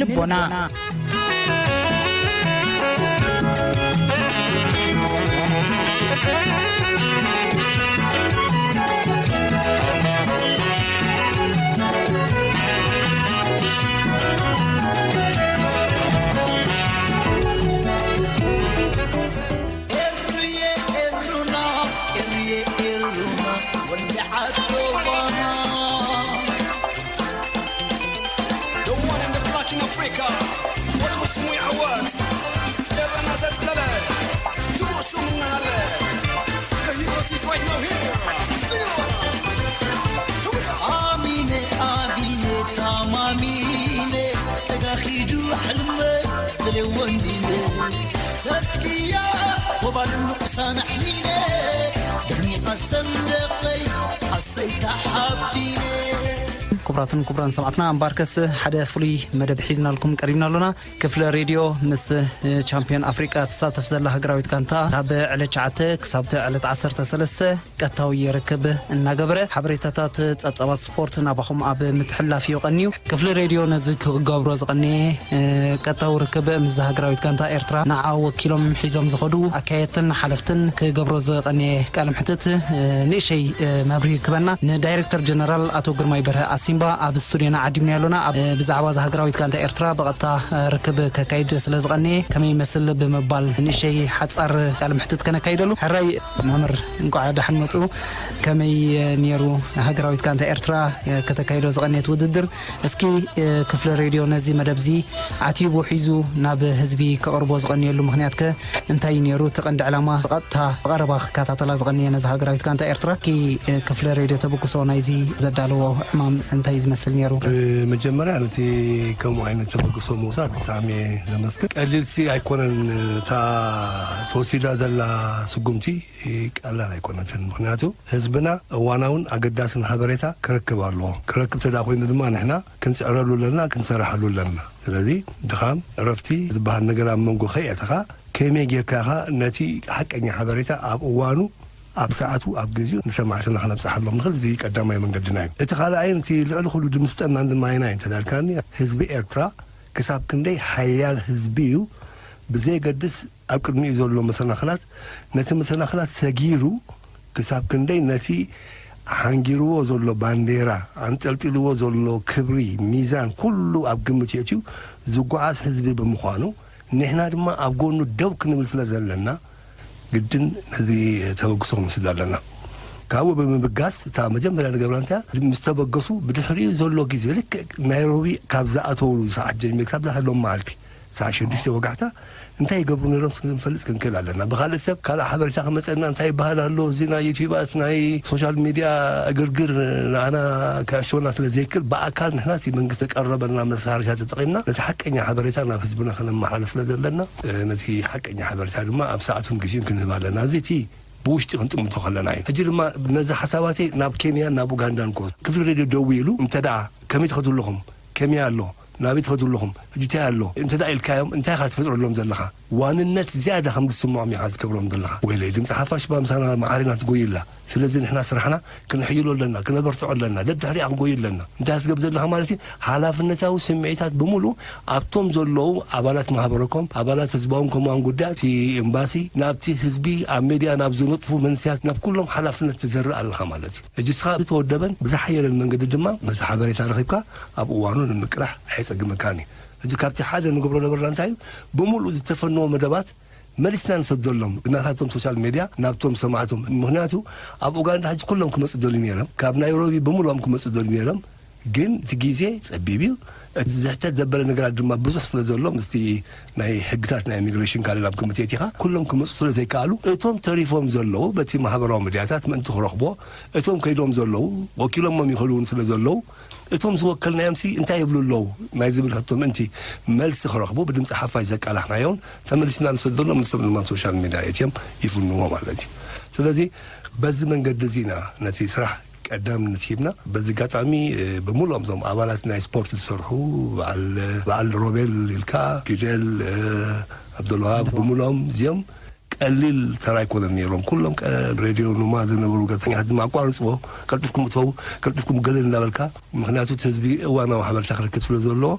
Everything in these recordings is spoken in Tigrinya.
ልቦና። The one in the black in Africa. What was we our? Seven as a seven. Two was soon. The heroes is right now here. ኣሚነ ኣሚነ ታማሚነ ተጋኺዱ ሕልመ ስለ ወንድመ ሰኪያ ወባል ንቁሳን ኣሕሊነ ብርኒቓ ሰንደቐይ ኣሰይታ ሓቢነ ክቡራትን ክቡራን ሰማዕትና፣ እምበኣርከስ ሓደ ፍሉይ መደብ ሒዝናልኩም ቀሪብና ኣሎና። ክፍለ ሬድዮ ምስ ቻምፒዮን ኣፍሪቃ ትሳተፍ ዘላ ሃገራዊት ጋንታ ካብ ዕለት ትሽዓተ ክሳብ ዕለት ዓሰርተ ሰለስተ ቀጥታዊ ርክብ እናገበረ ሓበሬታታት ጸብጻባት ስፖርት ናባኹም ኣብ ምትሕልላፍ እዩ ቀንዩ። ክፍሊ ሬድዮ ነዚ ክገብሮ ዝቐነየ ቀጥታዊ ርክብ ምስ ሃገራዊት ጋንታ ኤርትራ ንዓ ወኪሎም ሒዞም ዝኸዱ ኣካየድትን ሓለፍትን ክገብሮ ዝቐነየ ቃለ ምሕትት ንእሸይ መብርሂ ክበና ንዳይሬክተር ጀነራል ኣቶ ግርማይ በርሀ ኣሲምባ ኣብ ስቱዲዮና ዓዲምና ኣሎና። ብዛዕባ እዛ ሃገራዊት ጋንታ ኤርትራ ብቐጥታ ርክብ ከካይድ ስለ ዝቐነየ ከመይ ይመስል ብምባል ንእሸይ ሓጻር ቃለ ምሕትት ከነካይደሉ። ሕራይ መምህር እንቋዕ ደሓን መጹ። ከመይ ነይሩ ሃገራዊት ጋንታ ኤርትራ ከተካይዶ ዝቐነየት ውድድር? እስኪ ክፍለ ሬድዮ ነዚ መደብ እዚ ዓቲቡ ሒዙ ናብ ህዝቢ ከቕርቦ ዝቐንየሉ ምኽንያት ከ እንታይ እዩ ነይሩ? እቲ ቀንዲ ዕላማ ብቐጥታ ብቐረባ ክከታተላ ዝቐንየ ነዚ ሃገራዊት ጋንታ ኤርትራ። እስኪ ክፍለ ሬድዮ ተበግሶ ናይዚ ዘዳለዎ ዕማም እንታይ እዩ ዝመስል ነይሩ? መጀመርያ ነቲ ከምኡ ዓይነት ተበግሶ ምውሳድ ብጣዕሚ እየ ዘመስግን። ቀሊልሲ ኣይኮነን። እታ ተወሲዳ ዘላ ስጉምቲ ቀላል ኣይኮነትን። ምኽንያቱ ህዝብና እዋናውን ኣገዳስን ሓበሬታ ክረክብ ኣለዎ። ክረክብ ተዳ ኮይኑ ድማ ንሕና ክንጽዕረሉ ኣለና፣ ክንሰርሓሉ ኣለና። ስለዚ ድኻም፣ ዕረፍቲ ዝበሃል ነገር ኣብ መንጎ ከየእተኻ ከመይ ጌርካ ኢኻ ነቲ ሓቀኛ ሓበሬታ ኣብ እዋኑ ኣብ ሰዓቱ ኣብ ግዜኡ ንሰማዕትና ክነብጽሓሎም ንኽእል። እዚ ቀዳማይ መንገድና እዩ። እቲ ካልኣይን እቲ ልዕሊ ኩሉ ድምስጠናን ድማ ኣየናይ እንተዳልካኒ ህዝቢ ኤርትራ ክሳብ ክንደይ ሓያል ህዝቢ እዩ ብዘየገድስ ኣብ ቅድሚኡ ዘሎ መሰናኽላት ነቲ መሰናኽላት ሰጊሩ ክሳብ ክንደይ ነቲ ሓንጊርዎ ዘሎ ባንዴራ ኣንጠልጢልዎ ዘሎ ክብሪ ሚዛን ኩሉ ኣብ ግምት የእትዩ ዝጓዓዝ ህዝቢ ብምዃኑ ንሕና ድማ ኣብ ጎኑ ደው ክንብል ስለ ዘለና ግድን ነዚ ተበግሶ ክንወስድ ኣለና። ካብኡ ብምብጋስ እታ መጀመርያ ንገብራ እንታይ ምስ ተበገሱ ብድሕሪኡ ዘሎ ግዜ ልክዕ ናይሮቢ ካብ ዝኣተውሉ ሰዓት ጀሚሩ ክሳብ ዝሓሎም መዓልቲ ሰዓት ሽዱሽተ ወጋሕታ እንታይ ይገብሩ ነይሮም ክንፈልጥ ክንክእል ኣለና። ብካልእ ሰብ ካልእ ሓበሬታ ክመፀና እንታይ ይበሃል ኣሎ እዚ ናይ ዩቲዩባት ናይ ሶሻል ሚድያ እግርግር ንኣና ክዕሽወና ስለ ዘይክእል ብኣካል ንሕና እቲ መንግስቲ ዘቀረበልና መሳርያ ተጠቒምና ነቲ ሓቀኛ ሓበሬታ ናብ ህዝብና ከነመሓላልፍ ስለ ዘለና ነቲ ሓቀኛ ሓበሬታ ድማ ኣብ ሰዓቱን ግዜን ክንህብ ኣለና። እዚ እቲ ብውሽጢ ክንጥምቶ ከለና እዩ። ሕጂ ድማ ነዚ ሓሳባተይ ናብ ኬንያን ናብ ኡጋንዳን ክወስዶ። ክፍሊ ሬድዮ ደዊሉ እንተ ደኣ ከመይ ትኸዱ ኣለኹም? ከመይ ኣሎ? ናበይ ትኸዱ ኣለኹም? ሕጂ እንታይ ኣሎ? እንተ ደኣ ኢልካዮም እንታይ ኢኻ ትፈጥረሎም ዘለኻ? ዋንነት ዝያዳ ከም ዝስምዖም ኢኻ ትገብሮም ዘለኻ። ወይለይ ድምፂ ሓፋሽ እባ ምሳና መዓሪና ትጎይላ። ስለዚ ንሕና ስራሕና ክነሕይሎ ኣለና፣ ክነበርትዖ ኣለና፣ ደድሕሪኣ ክንጎይ ኣለና። እንታይ ትገብር ዘለኻ ማለት እዩ? ሓላፍነታዊ ስምዒታት ብምሉእ ኣብቶም ዘለዉ ኣባላት ማህበረኮም፣ ኣባላት ህዝባውን ኮማን ጉዳያት፣ እቲ ኤምባሲ ናብቲ ህዝቢ ኣብ ሜድያ ናብ ዝነጥፉ መንስያት ናብ ኩሎም ሓላፍነት ትዘርእ ኣለኻ ማለት እዩ። ሕጂ እስኻ ብዝተወደበን ብዝሓየለን መንገዲ ድማ ነዚ ሓበሬታ ረኺብካ ኣብ እዋኑ ንምቅራሕ ኣየጸግመካን እዩ። ሕጂ ካብቲ ሓደ ንገብሮ ነበርና እንታይ እዩ? ብምሉእ ዝተፈነወ መደባት መሊስና ንሰደሎም ናታቶም ሶሻል ሜድያ ናብቶም ሰማዕቶም። ምኽንያቱ ኣብ ኡጋንዳ ሕጂ ኩሎም ክመጹ ደልዩ ነይሮም፣ ካብ ናይሮቢ ብምሉኦም ክመጹ ደልዩ ነይሮም። ግን እቲ ግዜ ጸቢብ እዩ። እቲ ዝሕተት ዘበለ ነገራት ድማ ብዙሕ ስለ ዘሎ ምስቲ ናይ ሕግታት ናይ ኢሚግሬሽን ካልእ ናብ ግምት የእቲኻ ኩሎም ክመጹ ስለ ዘይከኣሉ እቶም ተሪፎም ዘለዉ በቲ ማህበራዊ ሚድያታት ምእንቲ ክረኽቦ እቶም ከይዶም ዘለዉ ወኪሎሞም ይኸዱ እውን ስለ ዘለዉ እቶም ዝወከልናዮምሲ እንታይ ይብሉ ኣለዉ ናይ ዝብል ሕቶ ምእንቲ መልሲ ክረኽቡ ብድምፂ ሓፋሽ ዘቃላሕናዮን ተመሊስና ንሰደሎም ንሶም ድማ ሶሻል ሚድያ የእትዮም ይፍንዎ ማለት እዩ። ስለዚ በዚ መንገዲ እዚ ኢና ነቲ ስራሕ ቀዳምነት ሂብና። በዚ ኣጋጣሚ ብምሉኦም እዞም ኣባላት ናይ ስፖርት ዝሰርሑ በዓል ሮቤል ኢልካ ፊደል፣ ኣብደልዋሃብ ብምሉኦም እዚኦም ቀሊል ተራ ኣይኮነን ነይሮም። ኩሎም ሬድዮ ኑማ ዝነበሩ ጋዜጠኛታት ድማ ኣቋርፅዎ፣ ቀልጢፍኩም እተዉ፣ ቀልጢፍኩም ገለ እንዳበልካ፣ ምክንያቱ እቲ ህዝቢ እዋናዊ ሓበሬታ ክረክብ ስለ ዘለዎ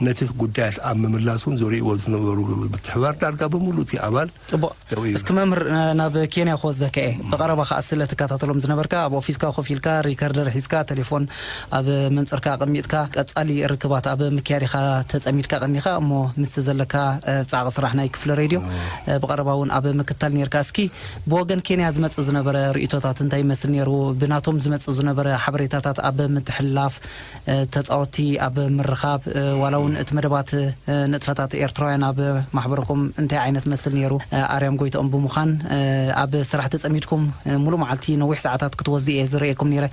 ነቲ ጉዳያት ኣብ ምምላስ እውን ዝርእይዎ ዝነበሩ ምትሕባር ዳርጋ ብምሉእ እቲ ኣባል ጽቡቕ። ደው ኢሉ። እስኪ መምህር፣ ናብ ኬንያ ክወስደካ እየ። ብቐረባ ከኣ ስለ ትከታተሎም ዝነበርካ፣ ኣብ ኦፊስካ ኮፍ ኢልካ፣ ሪከርደር ሒዝካ፣ ቴሌፎን ኣብ መንጽርካ ኣቐሚጥካ፣ ቀጻሊ ርክባት ኣብ ምክያድ ኢኻ ተጸሚድካ ቀኒኻ። እሞ ምስቲ ዘለካ ጻዕቒ ስራሕ ናይ ክፍሊ ሬድዮ ብቐረባ እውን ኣብ ምክታል ነርካ። እስኪ ብወገን ኬንያ ዝመጽእ ዝነበረ ርእይቶታት እንታይ ይመስል ነይሩ? ብናቶም ዝመጽእ ዝነበረ ሓበሬታታት ኣብ ምትሕልላፍ፣ ተጻወትቲ ኣብ ምርኻብ፣ ዋላ እውን እቲ መደባት ንጥፈታት ኤርትራውያን ኣብ ማሕበርኩም እንታይ ዓይነት መስል ነይሩ? ኣርያም ጎይትኦም ብምዃን ኣብ ስራሕ ተጸሚድኩም ሙሉእ መዓልቲ ነዊሕ ሰዓታት ክትወስዱ እየ ዝርእየኩም ነይረ።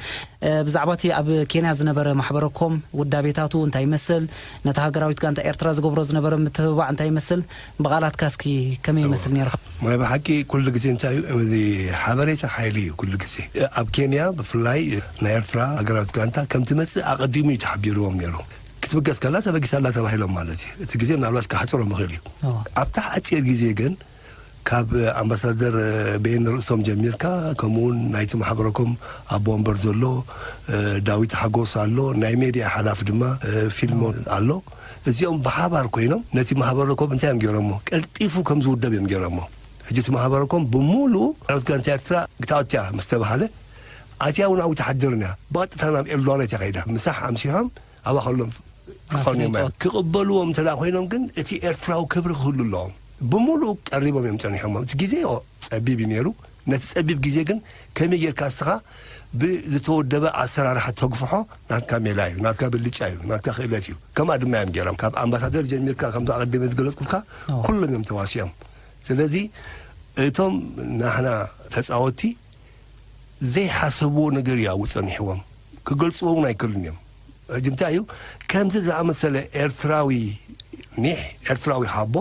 ብዛዕባ እቲ ኣብ ኬንያ ዝነበረ ማሕበረኮም ውዳቤታቱ እንታይ ይመስል? ነቲ ሃገራዊት ጋንታ ኤርትራ ዝገብሮ ዝነበረ ምትብባዕ እንታይ ይመስል? ብቓላትካ እስኪ ከመይ ይመስል ነይሩ? ናይ ብሓቂ ኩሉ ግዜ እንታይ እዩ፣ እዚ ሓበሬታ ሓይሊ እዩ። ኩሉ ግዜ ኣብ ኬንያ ብፍላይ ናይ ኤርትራ ሃገራዊት ጋንታ ከም ትመጽእ ኣቐዲሙ እዩ ተሓቢርዎም ነይሩ። ክትብገስ ከላ ተበጊሳ ኣላ ተባሂሎም ማለት እዩ። እቲ ግዜ ምናልባት ክሓጽሮም ይኽእል እዩ። ኣብታ ሓጺር ግዜ ግን ካብ ኣምባሳደር በየነ ርእሶም ጀሚርካ፣ ከምኡውን ናይቲ ማሕበረኮም ኣቦ ወንበር ዘሎ ዳዊት ሓጎስ ኣሎ፣ ናይ ሜድያ ሓላፊ ድማ ፊልሞን ኣሎ። እዚኦም ብሓባር ኮይኖም ነቲ ማሕበረኮም እንታይ እዮም ገይሮሞ? ቀልጢፉ ከም ዝውደብ እዮም ገይሮሞ። ሕጂ እቲ ማሕበረኮም ብምሉኡ ራስ ጋንታ ኤርትራ ግታኦት እያ ምስ ተባሃለ፣ ኣትያ እውን ኣብኡ ትሓድርን እያ። ብቐጥታ ናብ ኤልዶሬት እያ ከይዳ። ምሳሕ ኣምሲሖም ኣብኣ ከሎም ክኾንዮም እዮም። ክቕበልዎም እንተ ኮይኖም ግን እቲ ኤርትራዊ ክብሪ ክህሉ ኣለዎም። ብምሉኡ ቀሪቦም እዮም ጸኒሖም። እቲ ግዜ ኦ፣ ጸቢብ እዩ ነይሩ። ነቲ ጸቢብ ግዜ ግን ከመይ ጌርካ እስኻ ብዝተወደበ ኣሰራርሓ ተግፍሖ ናትካ ሜላ እዩ፣ ናትካ ብልጫ እዩ፣ ናትካ ክእለት እዩ። ከምኣ ድማ እዮም ገይሮም። ካብ ኣምባሳደር ጀሚርካ ከምቲ ኣቐዲመ ዝገለጽኩልካ ኩሎም እዮም ተዋሲኦም። ስለዚ እቶም ናሕና ተጻወትቲ ዘይሓሰብዎ ነገር እዩ ኣብኡ ጸኒሕዎም። ክገልጽዎ እውን ኣይክእሉን እዮም። ሕጂ እንታይ እዩ ከምዚ ዝኣመሰለ ኤርትራዊ ኒሕ፣ ኤርትራዊ ሓቦ፣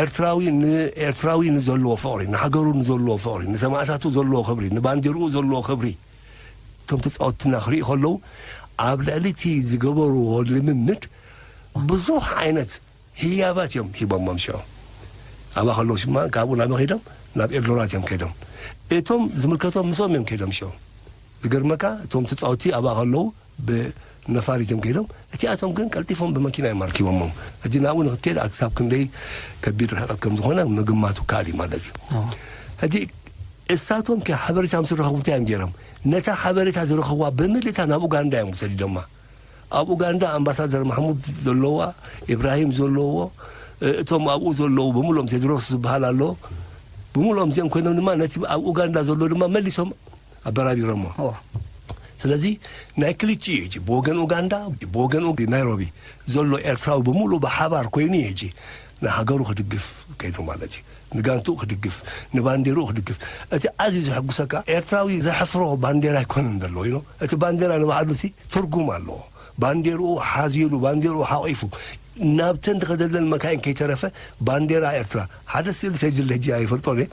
ኤርትራዊ ንኤርትራዊ ንዘለዎ ፍቕሪ፣ ንሃገሩ ንዘለዎ ፍቕሪ፣ ንሰማእታቱ ዘለዎ ክብሪ፣ ንባንዲርኡ ዘለዎ ክብሪ፣ እቶም ተጻወትና ክርኢ ከለዉ ኣብ ልዕሊ እቲ ዝገበርዎ ልምምድ ብዙሕ ዓይነት ህያባት እዮም ሂቦሞም ሽዑ። ኣብኣ ከለዉ ሽማ ካብኡ ናበ ከይዶም ናብ ኤልዶራት እዮም ከይዶም። እቶም ዝምልከቶም ምስኦም እዮም ከይዶም ሽዑ። ዝገርመካ እቶም ተጻወቲ ኣብኣ ከለዉ ብነፋሪት እዮም ከይዶም። እቲኣቶም ግን ቀልጢፎም ብመኪና እዮም ኣርኪቦሞም። ሕጂ ናብኡ ንክትከይድ ክሳብ ክንደይ ከቢድ ርሕቀት ከም ዝኾነ ምግማቱ ከኣል እዩ ማለት እዩ። ሕጂ እሳቶም ከ ሓበሬታ ምስ ረኸቡ እንታይ እዮም ገይሮም? ነታ ሓበሬታ ዝረኸብዋ ብምልእታ ናብ ኡጋንዳ እዮም ሰዲዶማ። ኣብ ኡጋንዳ ኣምባሳደር ማሕሙድ ዘለዋ፣ ኢብራሂም ዘለዎ፣ እቶም ኣብኡ ዘለዉ ብምሎም ቴድሮስ ዝበሃል ኣሎ። ብምሎም እዚኦም ኮይኖም ድማ ነቲ ኣብ ኡጋንዳ ዘሎ ድማ መሊሶም ኣበራቢሮሞ። ስለዚ ናይ ክልቲኡ እዩ ብወገን ኡጋንዳ ብወገን ናይሮቢ ዘሎ ኤርትራዊ ብምሉእ ብሓባር ኮይኑ እዩ ንሃገሩ ክድግፍ ከይዱ ማለት እዩ። ንጋንትኡ ክድግፍ፣ ንባንዴርኡ ክድግፍ። እቲ ኣዝዩ ዘሐጉሰካ ኤርትራዊ ዘሕፍሮ ባንዴራ ኣይኮነን ዘለዎ ኢኖ። እቲ ባንዴራ ንባዕሉ ሲ ትርጉም ኣለዎ። ባንዴርኡ ሓዚሉ፣ ባንዴርኡ ሓቂፉ ናብተን ዝኸደለን መካይን ከይተረፈ ባንዴራ ኤርትራ ሓደ ስእሊ ሰዲለ ሕጂ ኣይፈልጦን እየ።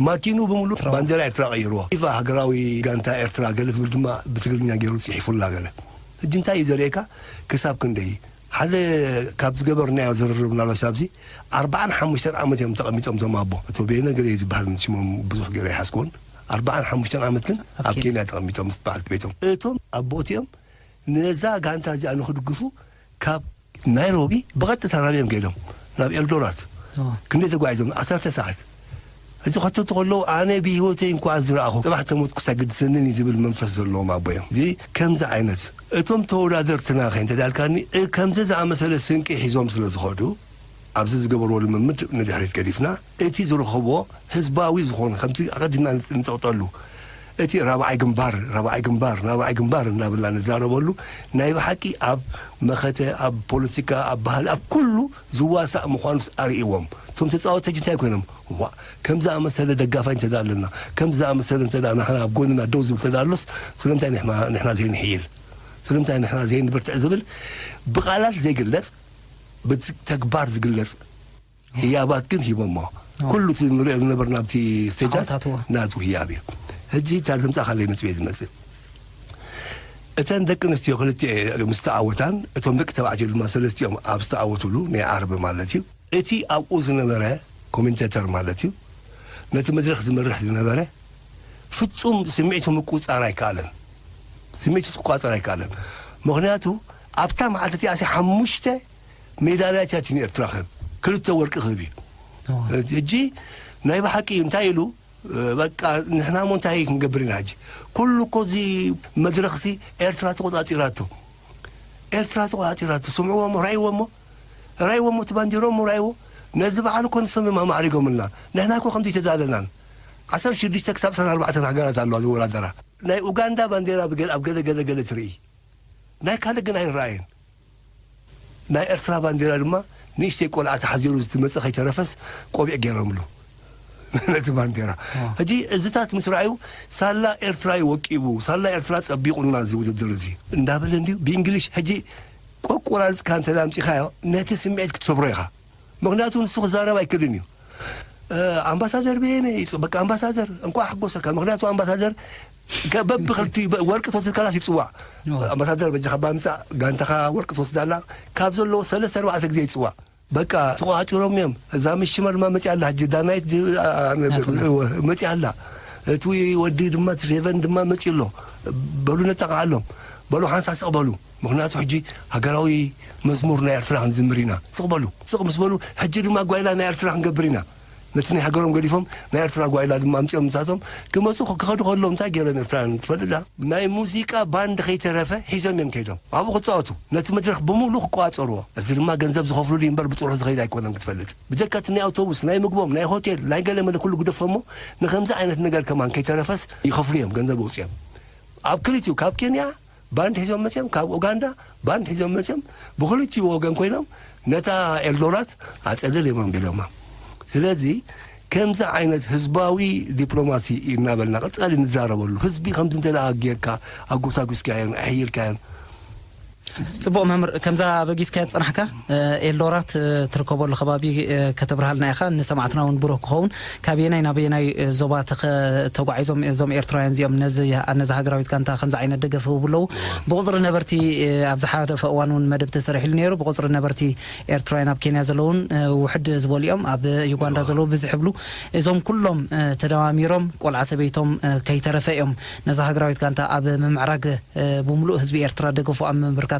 ማኪኑ ብምሉእ ባንዴራ ኤርትራ ቀይርዎ። ፊፋ ሃገራዊ ጋንታ ኤርትራ ገለ ዝብል ድማ ብትግርኛ ገይሩ ጽሒፉላ ገለ። ሕጂ እንታይ እዩ ዘርእየካ ክሳብ ክንደይ ሓደ ካብ ዝገበርናዮ ዝርርብ ናሎስ ኣብዚ ኣርባዓን ሓሙሽተን ዓመት እዮም ተቐሚጦም እቶም ኣቦ። እቶ ቤነ ገለ ዝበሃል ሽሞም ብዙሕ ገይረ ይሓዝኩዎን። ኣርባዓን ሓሙሽተን ዓመት ግን ኣብ ኬንያ ተቐሚጦም ምስ በዓልቲ ቤቶም። እቶም ኣቦ እቲኦም ነዛ ጋንታ እዚኣ ንኽድግፉ ካብ ናይሮቢ ብቐጥታ ናበይ እዮም ከይዶም? ናብ ኤልዶራት። ክንደይ ተጓዒዞም? ዓሰርተ ሰዓት። እዚ ከተቱ ከለዉ ኣነ ብህይወተይ እንኳ ዝረኣኹ ጽባሕ ተሞትኩስ ኣይግድሰንን እዩ ዝብል መንፈስ ዘለዎም ኣቦ እዮም። እዚ ከምዚ ዓይነት እቶም ተወዳደርትና ከ እንተዳልካኒ እ- ከምዚ ዝኣመሰለ ስንቂ ሒዞም ስለ ዝኸዱ ኣብዚ ዝገበርዎ ልምምድ ንድሕሪት ገዲፍና እቲ ዝረኸብዎ ህዝባዊ ዝኾነ ከምቲ ኣቐዲምና ንጠቕጠሉ እቲ ራብዓይ ግንባር ራብዓይ ግንባር ራብዓይ ግንባር እናበልና ንዛረበሉ ናይ ብሓቂ ኣብ መኸተ ኣብ ፖለቲካ ኣብ ባህሊ ኣብ ኩሉ ዝዋሳእ ምዃኑስ ኣርእዎም። እቶም ተጻወቲ ሕጂ እንታይ ኮይኖም ዋ ከም ዝኣመሰለ ደጋፋይ እንተ ኣለና ከም ዝኣመሰለ እንተ ናሕና ኣብ ጎንና ደው ዝብል እንተ ኣሎስ ስለምንታይ ንሕና ዘይንሕይል ስለምንታይ ንሕና ዘይንብርትዕ ዝብል ብቓላት ዘይግለጽ ብተግባር ዝግለጽ ህያባት ግን ሂቦሞ። ኩሉ እቲ ንሪኦ ዝነበርና ኣብቲ ስቴጃት ናቱ ህያብ እዩ። ሕጂ እታ ዘምጻእካለይ ነጥቢ እየ ዝመጽእ። እተን ደቂ ኣንስትዮ ክልቲኤ ምስ ተዓወታን እቶም ደቂ ተባዕትዮ ድማ ሰለስቲኦም ኣብ ዝተዓወትሉ ናይ ዓርቢ ማለት እዩ። እቲ ኣብኡ ዝነበረ ኮሜንቴተር ማለት እዩ ነቲ መድረኽ ዝመርሕ ዝነበረ ፍጹም ስምዒቱ ምቁጽጻር ኣይከኣለን። ስምዒቱ ክቋጸር ኣይከኣለን። ምኽንያቱ ኣብታ መዓልቲ እቲኣ ሲ ሓሙሽተ ሜዳልያታት እዩ ንኤርትራ ክህብ፣ ክልተ ወርቂ ክህብ እዩ። ሕጂ ናይ ብሓቂ እዩ። እንታይ ኢሉ? በቃ ንሕና እሞ እንታይ ክንገብር ኢና ሕጂ? ኩሉ እኮ እዚ መድረኽሲ ኤርትራ ተቆጻጺራቶ። ኤርትራ ተቆጻጺራቶ። ስምዕዎ እሞ፣ ራእይዎ እሞ፣ ራእይዎ እሞ፣ እቲ ባንዲራ እሞ ራእይዎ። ነዚ በዓል እኮ ንሶም እዮም ኣማዕሪጎምልና። ንሕና እኮ ከምዚ ኣይተዳለናን። ዓሰርተ ሽዱሽተ ክሳብ ዓሰርተ ኣርባዕተ ሃገራት ኣለዋ ዝወዳደራ። ናይ ኡጋንዳ ባንዲራ ብገ-፣ ኣብ ገለ ገለ ገለ ትርኢ። ናይ ካልእ ግን ኣይረኣየን። ናይ ኤርትራ ባንዲራ ድማ ንእሽተይ ቆልዓ ተሓዚሩ ዝትመጸ ከይተረፈስ ቆቢዕ ገይሮምሉ ነቲ ባንዲራ። ሕጂ እዚታት ምስ ረኣዩ ሳላ ኤርትራ እዩ ወቂቡ፣ ሳላ ኤርትራ ጸቢቑልና እዚ ውድድር እዚ እንዳበለ እንድዩ ብእንግሊሽ። ሕጂ ቆቁራርጽካ እንተ ኣምጺኻዮ ነቲ ስምዒት ክትሰብሮ ኢኻ። ምኽንያቱ ንሱ ክዛረብ ኣይክእልን እዩ። እ፣ ኣምባሳደር በየነ ይጽ-፣ በቃ ኣምባሳደር እንኳዕ ሓጎሰካ። ምኽንያቱ ኣምባሳደር ከ-፣ በብኽልቲኡ በ-፣ ወርቂ ተወስድ ከላስ ይጽዋዕ። ኖ። ኣምባሳደር በጃኻ ባምጻእ ጋንታኻ ወርቂ ትወስድ ኣላ። ካብ ዘለዎ ሰለስተ ኣርባዕተ ግዜ ይጽዋዕ። በቃ ተቆጻጺሮም እዮም። እዛ ምሽመር ድማ መጺኣ ኣላ። ሕጂ ዳናይት ድ-፣ ኣ-፣ ኣ-፣ ናቱ። መጺኣ ኣላ። እቲ ወዲ ድማ፣ እቲ ፌቨን ድማ መጺኡ ኣሎ። በሉ ነጣቕዓሎም። በሉ ሓንሳእ ስቕ በሉ። ምኽንያቱ ሕጂ ሃገራዊ መዝሙር ናይ ኤርትራ ክንዝምር ኢና። ስቕ በሉ። ስቕ ምስ በሉ፣ ሕጂ ድማ ጓይላ ናይ ኤርትራ ክንገብር ኢና። ነቲ ናይ ሃገሮም ገዲፎም ናይ ኤርትራ ጓይላ ድማ ኣምጺኦም ምሳቶም ክመጹ ክኸዱ ከለዉ እንታይ ገይሮም ኤርትራውያን ትፈልጥ ዳ? ናይ ሙዚቃ ባንድ ከይተረፈ ሒዞም እዮም ከይዶም። ኣብኡ ክጻወቱ፣ ነቲ መድረኽ ብምሉእ ክቆጻጸርዎ። እዚ ድማ ገንዘብ ዝኸፍሉሉ እምበር ብጥርሑ ዝኸይድ ኣይኮነን ክትፈልጥ። ብጀካ እቲ ናይ ኣውቶቡስ፣ ናይ ምግቦም፣ ናይ ሆቴል፣ ናይ ገለ መለ ኩሉ ግደፎ እሞ ንኸምዚ ዓይነት ነገር ከማን ከይተረፈስ ይኸፍሉ እዮም፣ ገንዘብ ኣውጺኦም። ኣብ ክልቲኡ ካብ ኬንያ ባንድ ሒዞም መጺኦም፣ ካብ ኡጋንዳ ባንድ ሒዞም መጺኦም፣ ብኽልቲኡ ወገን ኮይኖም ነታ ኤልዶራት ኣጸልል እዮም ኣንቢሎማ። ስለዚ ከምዚ ዓይነት ህዝባዊ ዲፕሎማሲ እናበልና ቀጻሊ ንዛረበሉ፣ ህዝቢ ከምዚ እንተ ደኣ ጌርካ ኣጎሳጒስካዮን ኣሕይልካዮን። ጽቡቕ መምህር፣ ከምዛ በጊስካ ዝጸናሕካ፣ እ፣ ኤልዶራት፣ እ፣ ትርከበሉ ከባቢ፣ እ፣ ከተብርሃልና ኢኻ፣ ንሰማዕትና እውን ብሩህ ክኸውን። ካበየናይ ናበየናይ፣ እ፣ ዞባ ተኸ-፣ ተጓዒዞም እዞም ኤርትራውያን እዚኦም ነዚ፣ ነዚ ሃገራዊት ጋንታ ከምዚ ዓይነት ደገፍ ይህቡ ኣለዉ? ብቑጽሪ ነበርቲ፣ እ፣ ኣብ ዝሓለፈ እዋን እውን መደብ ተሰሪሕሉ ነይሩ። ብቑጽሪ ነበርቲ ኤርትራውያን ኣብ ኬንያ ዘለውን፣ እ፣ ውሕድ ዝበሉ እዮም። ኣብ ዩጋንዳ ዘለዉ ብዝሕ ይብሉ። እዞም ኩሎም፣ እ፣ ተደማሚሮም ቆልዓ ሰበይቶም፣ እ፣ ከይተረፈ እዮም ነዛ ሃገራዊት ጋንታ ኣብ ምምዕራግ እ፣ ብምሉእ ህዝቢ ኤርትራ ደገፉ ኣብ ምምብርካት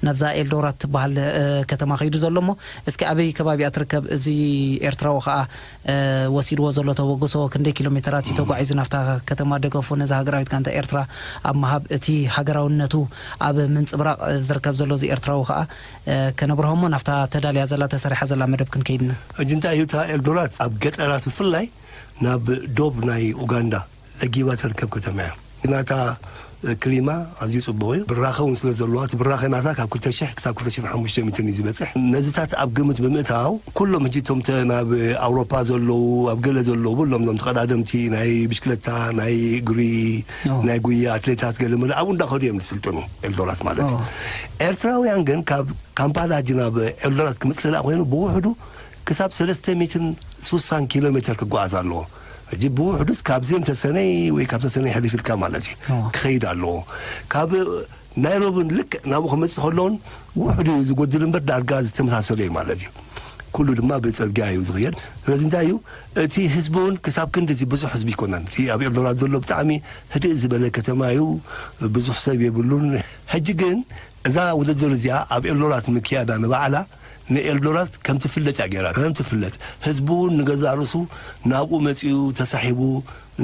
ናብዛ ኤልዶራት ትበሃል፣ እ፣ ከተማ ከይዱ ዘሎ እሞ፣ እስኪ ኣበይ ከባቢ እያ ትርከብ? እዚ ኤርትራዊ ከኣ፣ እ፣ ወሲድዎ ዘሎ ተበግሶ ክንደይ ኪሎ ሜተራት እዩ ተጓዒዙ ናብታ ከተማ ደገፉ ነዛ ሃገራዊት ጋንታ ኤርትራ ኣብ ምሃብ እቲ ሃገራውነቱ ኣብ ምንጽብራቕ ዝርከብ ዘሎ እዚ ኤርትራዊ ከኣ፣ እ፣ ከነብርሆ እሞ ናብታ ተዳልያ ዘላ ተሰሪሓ ዘላ መደብ ክንከይድ ኢና። ሕጂ እንታይ እዩ እታ ኤልዶራት ኣብ ገጠራት ብፍላይ ናብ ዶብ ናይ ኡጋንዳ ለጊባ ትርከብ ከተማ እያ። ናታ ክሊማ ኣዝዩ ጽቡቕ እዩ። ብራኸ እውን ስለ ዘለዋ፣ እቲ ብራኸ ናታ ካብ ክልተ ሽሕ ክሳብ ክልተ ሽሕን ሓሙሽተ ሚእትን እዩ ዝበጽሕ። ነዚታት ኣብ ግምት ብምእታው፣ ኩሎም ሕጂ እቶም ተ-፣ ናብ ኣውሮፓ ዘለዉ፣ ኣብ ገለ ዘለዉ፣ ብሎም እዞም ተቐዳደምቲ ናይ ብሽክለታ፣ ናይ እግሪ፣ ኦ። ናይ ጉያ ኣትሌታት ገለ መለ ኣብኡ እንዳኸዱ እዮም ዝስልጥኑ፣ ኤልዶራት ማለት እዩ። ኦ። ኤርትራውያን ግን ካብ ካምፓላ ሕጂ ናብ ኤልዶራት ክምጽእ ደኣ ኮይኑ፣ ብውሕዱ ክሳብ ሰለስተ ሚእትን ስሳን ኪሎ ሜተር ክጓዓዝ ኣለዎ። ሕጂ ብውሕዱስ ካብዚ እንተሰነይ ወይ ካብ ተሰነይ ሕልፍ ኢልካ ማለት እዩ። ኣዎ። ክኸይድ ኣለዎ። ካብ ናይሮቢ ልክዕ ናብኡ ክመጽእ ከሎ እውን ውሕዱ እዩ ዝጎድል እምበር ዳርጋ ዝተመሳሰለ እዩ ማለት እዩ። ኩሉ ድማ ብጽርግያ እዩ ዝኽየድ። ስለዚ እንታይ እዩ፣ እቲ ህዝቢ እውን ክሳብ ክንድዚ ብዙሕ ህዝቢ ኣይኮነን። እቲ ኣብ ኤልዶራዶ ዘሎ ብጣዕሚ ህድእ ዝበለ ከተማ እዩ፣ ብዙሕ ሰብ የብሉን። ሕጂ ግን እዛ ውድድር እዚኣ ኣብ ኤልዶራት ምክያዳ ንባዕላ ንኤልዶራት ከም ትፍለጥ እያ ገይራ፣ ከም ትፍለጥ። ህዝቢ እውን ንገዛእ ርእሱ ናብኡ መጺኡ ተሳሒቡ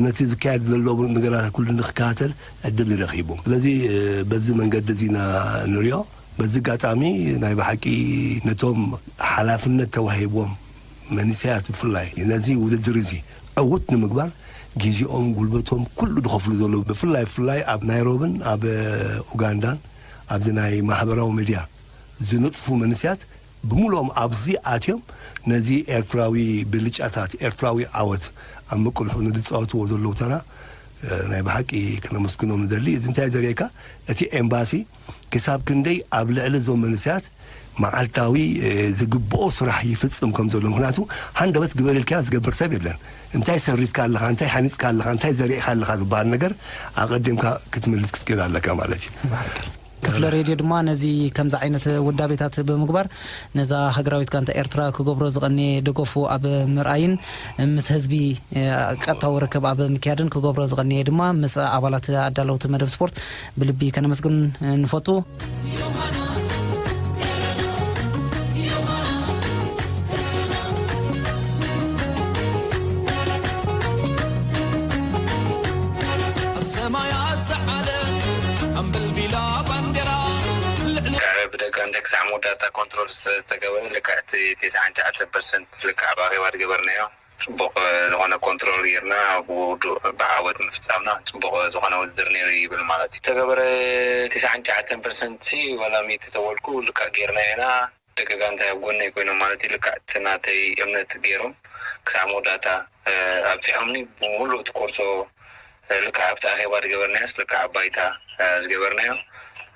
ነቲ ዝካየድ ዘሎ ነገራት ኩሉ ንክከታተል ዕድል ረኺቡ። ስለዚ፣ እ፣ በዚ መንገዲ እዚ ኢና ንሪኦ። በዚ ኣጋጣሚ ናይ ብሓቂ ነቶም ሓላፍነት ተዋሂብዎም መንእሰያት ብፍላይ ነዚ ውድድር እዚ ዕዉት ንምግባር ግዜኦም፣ ጉልበቶም፣ ኩሉ ዝኸፍሉ ዘለዉ ብፍላይ፣ ብፍላይ ኣብ ናይሮብን ኣብ ኡጋንዳን ኣብዚ ናይ ማሕበራዊ ሚድያ ዝነጥፉ መንእሰያት ብምልኦም ኣብዚ ኣትዮም ነዚ ኤርትራዊ ብልጫታት፣ ኤርትራዊ ዓወት ኣብ ምቅልሑ ንዝጻወትዎ ዘለዉ ተራ፣ እ፣ ናይ ብሓቂ ክነመስግኖም ንደሊ። እዚ እንታይ ዘርእየካ? እቲ ኤምባሲ ክሳብ ክንደይ ኣብ ልዕሊ እዞም መንእሰያት መዓልታዊ፣ እ፣ ዝግብኦ ስራሕ ይፍጽም ከም ዘሎ። ምኽንያቱ ሃንደበት ግበር ኢልካዮ ዝገብር ሰብ የለን። እንታይ ሰሪትካ ኣለኻ፣ እንታይ ሓኒጽካ ኣለኻ፣ እንታይ ዘሪእኻ ኣለኻ ዝበሃል ነገር ኣቐዲምካ ክትምልስ ክትክእል ኣለካ ማለት እዩ። ክፍለ ሬድዮ ድማ ነዚ ከምዚ ዓይነት ውዳቤታት ብምግባር ነዛ ሃገራዊት ጋንታ ኤርትራ ክገብሮ ዝቐነየ ደገፉ ኣብ ምርኣይን ምስ ህዝቢ፣ እ፣ ቀጥታዊ ርክብ ኣብ ምክያድን ክገብሮ ዝቐነየ ድማ ምስ ኣባላት ኣዳለውቲ መደብ ስፖርት ብልቢ ከነመስግን ንፈቱ። ከንደ ክሳዕ መወዳእታ ኮንትሮል ስለዝተገበረ ልክዕ እቲ ተስዓን ትሽዓተን ፐርሰንት ልክዕ ኣብ ኣኼባ ዝገበርናዮ ጽቡቕ ዝኾነ ኮንትሮል ጌርና ብውዱእ ብዓወት ምፍጻምና ጽቡቕ ዝኾነ ውድድር ነይሩ ይብል ማለት እዩ። ዝተገበረ ተስዓን ትሽዓተን ፐርሰንት ዋላ ሚእቲ ተበልኩ ልክዕ ጌርና ኢና። ደቂ ጋንታይ ኣብ ጎነይ ኮይኖም ማለት እዩ። ልክዕ እቲ ናተይ እምነት ገይሮም ክሳዕ መወዳእታ ኣብፂሖምኒ ብምሉእ እቲ ኮርሶ ልክዕ ኣብቲ ኣኼባ ዝገበርናዮስ ልክዕ ኣብ ባይታ ዝገበርናዮ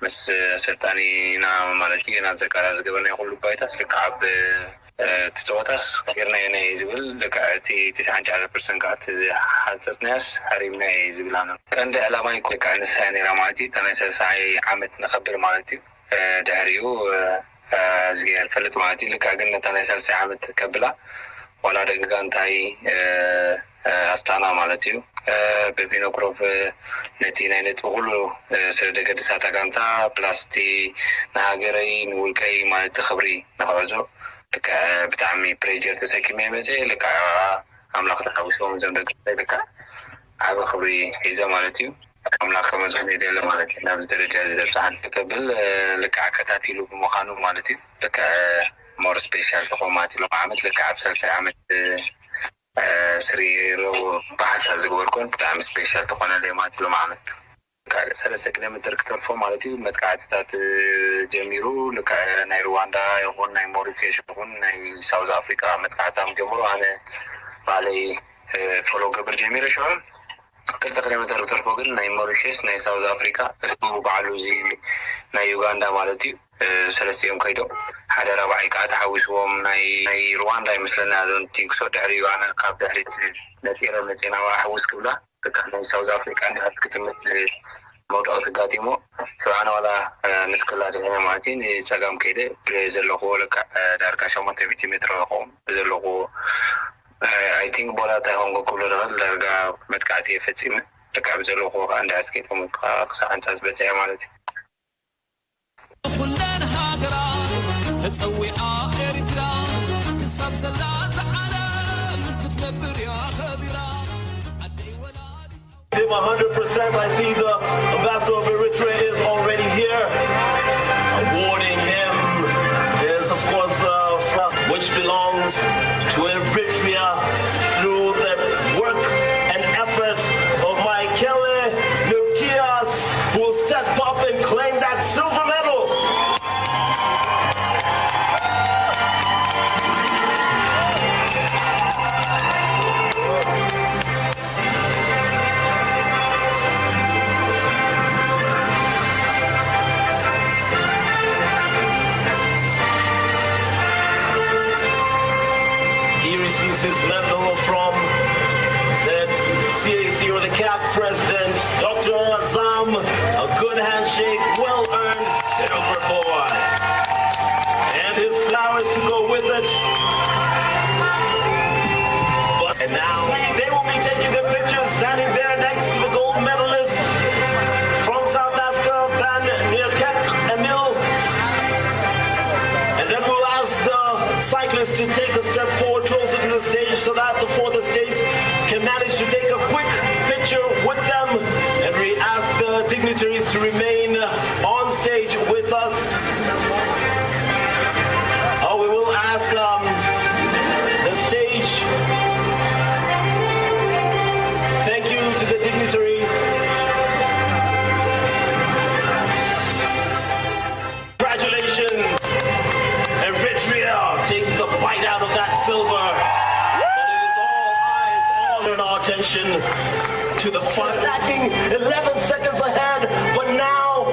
ምስ ኣሰልጣኒ ኢና ማለት እዩ። ኢና ዘቃራ ዝገበርናዮ ኩሉ ባይታስ ልክዕ ኣብ እቲ ፀወታስ ጌርናዮ ናይ ዝብል ልክዕ እቲ ትስዓን ትሽዓተ ፐርሰንት ከዓ እቲ ዝሓፀፅናዮስ ሃሪምናዮ እዩ ዝብል ኣነ። ቀንዲ ዕላማይ እኮ ከዓ ንሳ እያ ነይራ ማለት እዩ። እታ ናይ ሰላሳይ ዓመት ነኸብር ማለት እዩ። ድሕሪኡ እዚኣ ይፈልጥ ማለት እዩ። ልክዕ ግን ነታ ናይ ሳልሳይ ዓመት ከብላ ዋላ ደቂ ጋንታይ ኣስታና ማለት እዩ። በቪኖክሮቭ ነቲ ናይ ነጥቢ ኩሉ ስለ ደገድሳታ ጋንታ ፕላስቲ ንሃገረይ ንውልቀይ ማለት ክብሪ ንክዕዞ ልክዕ ብጣዕሚ ፕሬጀር ተሰኪመ መፀ ልክዕ ኣምላኽ ተሓዊስዎም እዞም ደቂ ልክዕ ዓብ ክብሪ ሒዘ ማለት እዩ። ኣምላኽ ከመስግን ይደሊ ማለት እዩ። ናብዚ ደረጃ እዚ ዘብፅሓን ከተብል ልክዕ ኣከታቲሉ ብምዃኑ ማለት እዩ። ልክዕ ሞር ስፔሻል ዝኾን ማለት እዩ። ሎም ዓመት ልክዕ ኣብ ሳልሳይ ዓመት ስሪ ብሓንሳእ ዝግበር ኮን ብጣዕሚ ስፔሻል ዝኾነለይ ማለት እዩ። ሎም ዓመት ካልእ ሰለስተ ኪሎ ሜትር ክተርፎ ማለት እዩ። መጥቃዕትታት ጀሚሩ ልክዕ ናይ ሩዋንዳ ይኹን ናይ ሞሪቴሽ ይኹን ናይ ሳውዝ ኣፍሪካ መጥቃዕትታት ጀምሩ ኣነ ባዕለይ ፎሎ ገብር ጀሚረ ሽዑ ክልተ ኪሎ ሜትር ክተርፎ ግን ናይ ሞሪሽስ ናይ ሳውዝ ኣፍሪካ እሱ ባዕሉ እዚ ናይ ዩጋንዳ ማለት እዩ። ሰለስቲኦም ከይዶም ሓደ ራብዓይ ከዓ ተሓዊስዎም ናይ ሩዋንዳ ይመስለና ቲንክሶ ድሕሪኡ ኣነ ካብ ድሕሪት ነፂረ መፅና ሕውስ ክብላ ልክዕ ናይ ሳውዝ ኣፍሪካ እንድሕር ክትምት መውደቕ ትጋጢሞ ሽዑ ኣነ ዋላ ንስክላ ድሕነ ማለት ንፀጋም ከይደ ብዘለኹዎ ልክዕ ዳርጋ ሸሞንተ ሚእቲ ሜትሮ ይኸውን ብዘለኹዎ ኣይ ቲንክ ቦላ እንታይ ኾንኩ ክብሎ ዝኽእል ዳርጋ መጥቃዕቲ እየ ፈፂመ ልክዕ ብዘለኹዎ ከዓ እንድሕር ከይጠመትካ ክሳዕ ኣንፃር ዝበፅሐ ማለት እዩ። ኩለን ሃገራት ተጸዊዓ ኤርትራ ክሳብ ዘላ ዓለም ክትነብር እያ ከቢራ ዓደይ ወላዲት Give a hundred percent. I see the ambassador of Eritrea is already here, awarding him his, of course, uh, flag, which belongs to Eritrea through the work and efforts of Michele Milkias, who will step up and claim that silver medal. He receives his medal from the C A C or the caf president, Doctor Azam. A good handshake, well earned, silver boy. And his flowers to go with it. But, and now they will be taking their pictures standing there next to the gold medalist from South Africa, Van Niekerk Emil. And then we'll ask the cyclists to take a step forward closer to the stage so that the fourth estate can manage to take a quick picture with them. And we ask the dignitaries to remain on stage with us. Oh, we will ask um, the stage. Thank you to the dignitaries. Congratulations! Eritrea takes a bite out of that silver. But it is all eyes, all in our attention to the front. Lacking eleven seconds ahead, but now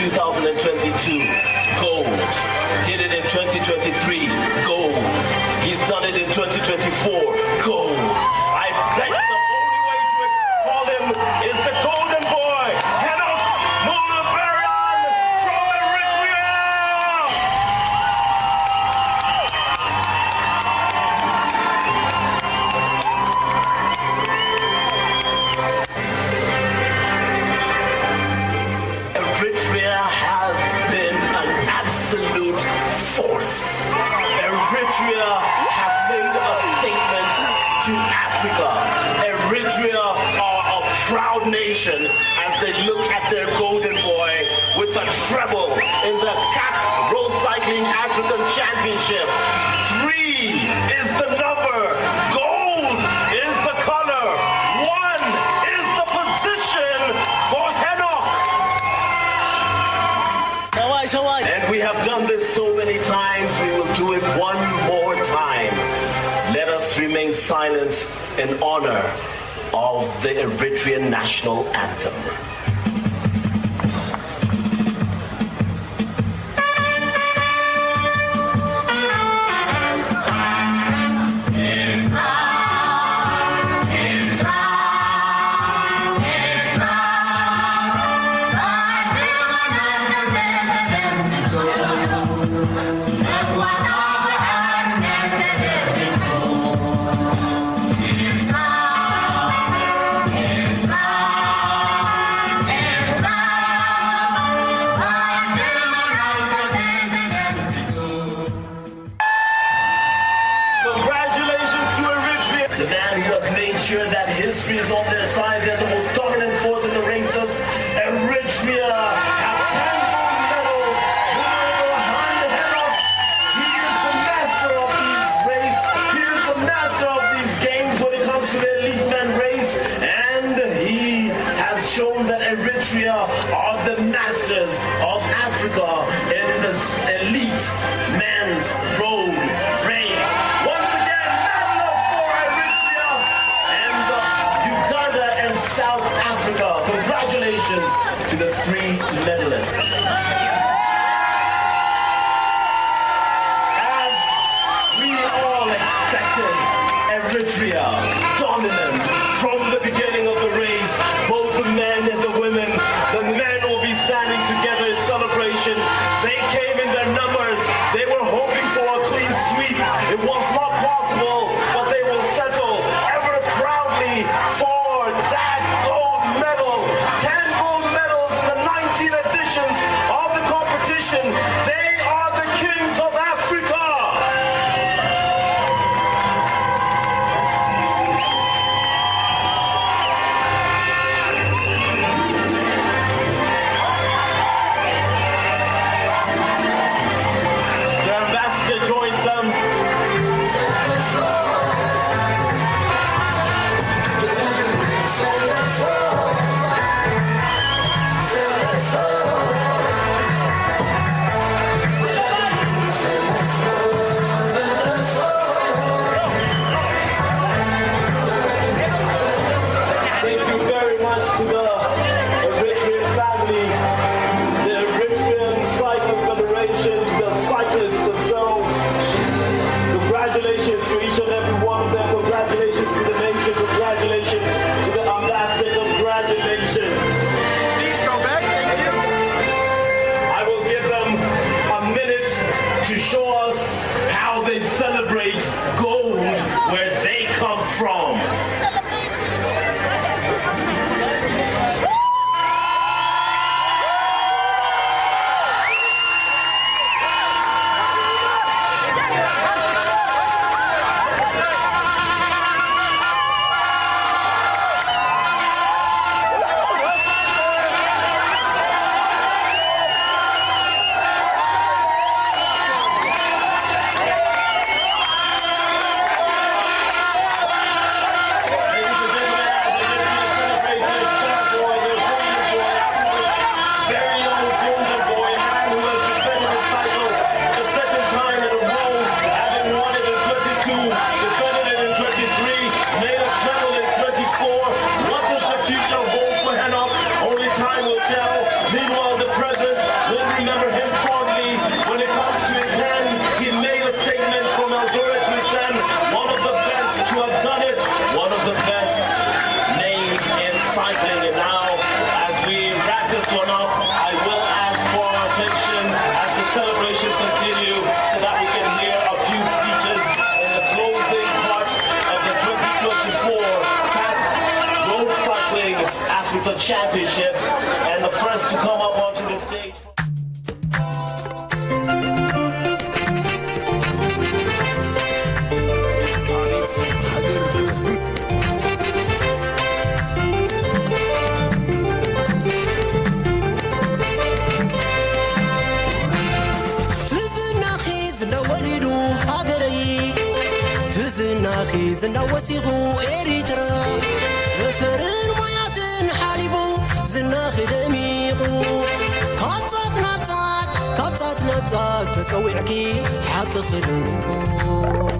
two thousand twenty-two, gold. Did it in twenty twenty-three, gold. He's done it in twenty twenty-four, gold. I bet the only way to call him is the golden boy, Henok Mulaberian from Eritrea. Eritrea has been an absolute force. Eritrea have made a statement to Africa. Eritrea are a proud nation as they look at their golden boy with a treble in the CAF Road Cycling African Championship. Three is the number, gold is the color, one is the position for Henok. And we have done this so many times, we will do it one more time. Let us remain silent in honor of the Eritrean national anthem. Congratulations to Eritrea. The man who has made sure that history is on their side. They're the most dominant force in the races. Eritrea have ten gold medals. Numero Johan Henok. He is the master of these races. He is the master of these games when it comes to the elite men race. And he has shown that Eritrea are the masters of Africa in the elite men's road race. Once again, medal for Eritrea and Uganda and South Africa. Congratulations to the three medalists. As we all expected, Eritrea dominant from the beginning of the race. Both the men and the women. The men will be standing together in celebration. They came in their numbers. They were hoping for a clean sweep. It was not possible, but they will settle ever proudly for that gold medal. Ten gold medals in the nineteen editions of the competition. They are the kings of Africa. The ambassador joins them. Thank you very much to the Eritrean family, the Eritrean Cycling Federation, to the cyclists themselves. Congratulations to each and every one of them. Congratulations to the nation. Congratulations to the ambassador. Congratulations. Please go back. Thank you. I will give them a minute to show us how they celebrate gold where they come from. Championship, and the first to come up onto the stage. ትዝናኺ ዝና ወሊዱ ሃገረይ፣ ትዝናኺ ዝና ወሲኹ ኤሪትራ። ዘፈርን ሞያትን ሓሊፉ ዝናኺ ደሚቑ፣ ካብ ጻት ናብ ጻት፣ ካብ ጻት ናብ ጻት ተጸዊዕኪ ሓቂ ክድምቑ።